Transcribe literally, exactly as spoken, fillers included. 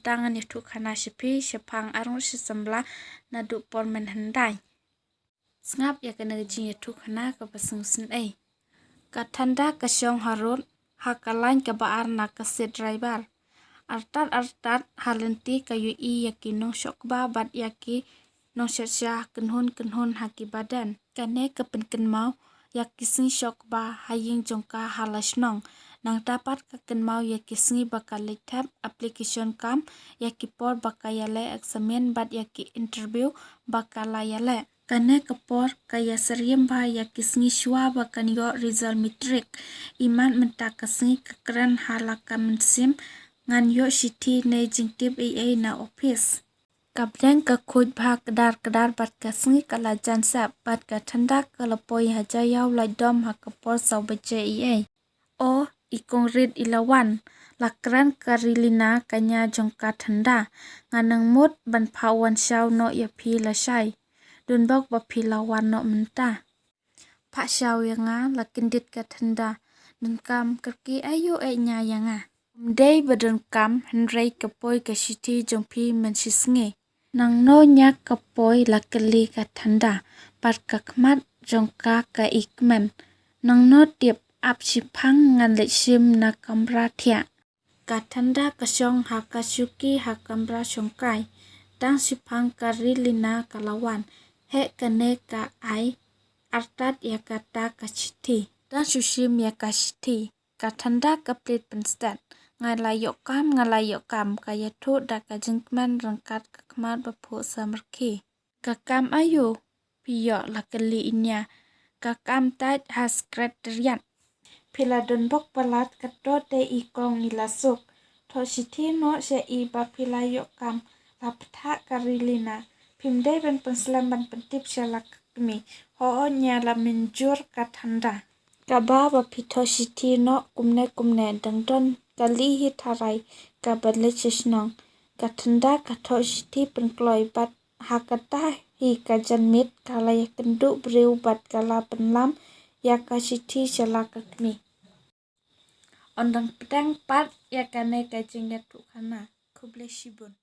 Tang ngan ïathuh khana sha phi shaphang arngut shi samla naduh por mynhyndai. Sngap ïa kane ka jingïathuh khana kaba sngewsynei. Ka Thanda ka shong harud ha ka lain kaba ar na ka Sri Darbar. Artat artat ha lynti ka ïohi ïa ki nongshoh kba bad ïa ki nongshoh sha kynhun kynhun ha ki badan. Kane ka pynkynmaw ïa ki sngi shoh kba ha ïing jong ka ha la shnong. Nangta pat ka kynmaw ïa ki sngi ba ka leit thep application kam, ïa ki por ba ka ïaleh eksamin bad ïa ki interview ba ka la ïaleh. Kane ka por ka ïasyriem bha ïa ki sngi shuwa ba kan ïoh result matric. Imat mynta ka sngi ka kren ha la ka mynsiem, ngan ïoh shithi ne jingtip ei ei na ophis. Ka bneng ka khuid bha kdar kdar bad ka sngi ka la jan sep bad ka Thanda ka la poi ha jaïaw lait dom ha ka por saw baje ei ei. O i kong Rit i Lawan, la kren ka Rilina ka ñia jong ka Thanda. Nga nang mut ban phah wan shaw noh ïa phi lashai. Don bok ba phi la wan noh mynta. Phah shaw ïa nga, la kyndit ka Thanda. Donkam kyrkieh aïu eh ñia ïa nga. Ym dei ba donkam, hynrei ka poi ka shithi jong phi mynshisngi. Nangno ñia ka poi, la kylli ka Thanda, bad ka khmat jong ka ka i kmen. Nangno tip, ap shiphang, ngan leit shim na kamra thiah. Ka Thanda ka shong ha ka shuki ha kamra shongkai. Tang shiphang ka Rilina ka la wan. Heh kane ka ai artat ïa kata ka shithi. Tang shu shim ïa ka shithi. Ka Thanda ka plied pynstet. Nga la ïoh kam, nga la ïoh kam, ka ïathuh da ka jingkmen ryngkat ka khmat ba phuh samrkhie. Ka kam aïu? Phi ïoh, la kylli i ñia. Ka kam tait ha secretariat. Phi la don bok palat, kato te i kong i la suk. Thoh shithi noh sha i ba phi la ïoh kam, la pynthah ka Rilina. Phim dei ban pynslem ban pyntip sha la ka kmie. Hooid ñia, la mynjur ka Thanda. Kaba ba phi thoh shithi noh kumne kumne, dang don kali hi tharai kaba leit sha shnong. Ka Thanda ka thoh shithi pynkloi bad ha kata hi ka janmiet ka la ïakynduh briew bad ka la pynlam ïa ka shithi sha la ka kmie. Yn dang pdiang pat ïa kane ka jingïathuh khana. Khublei shibun.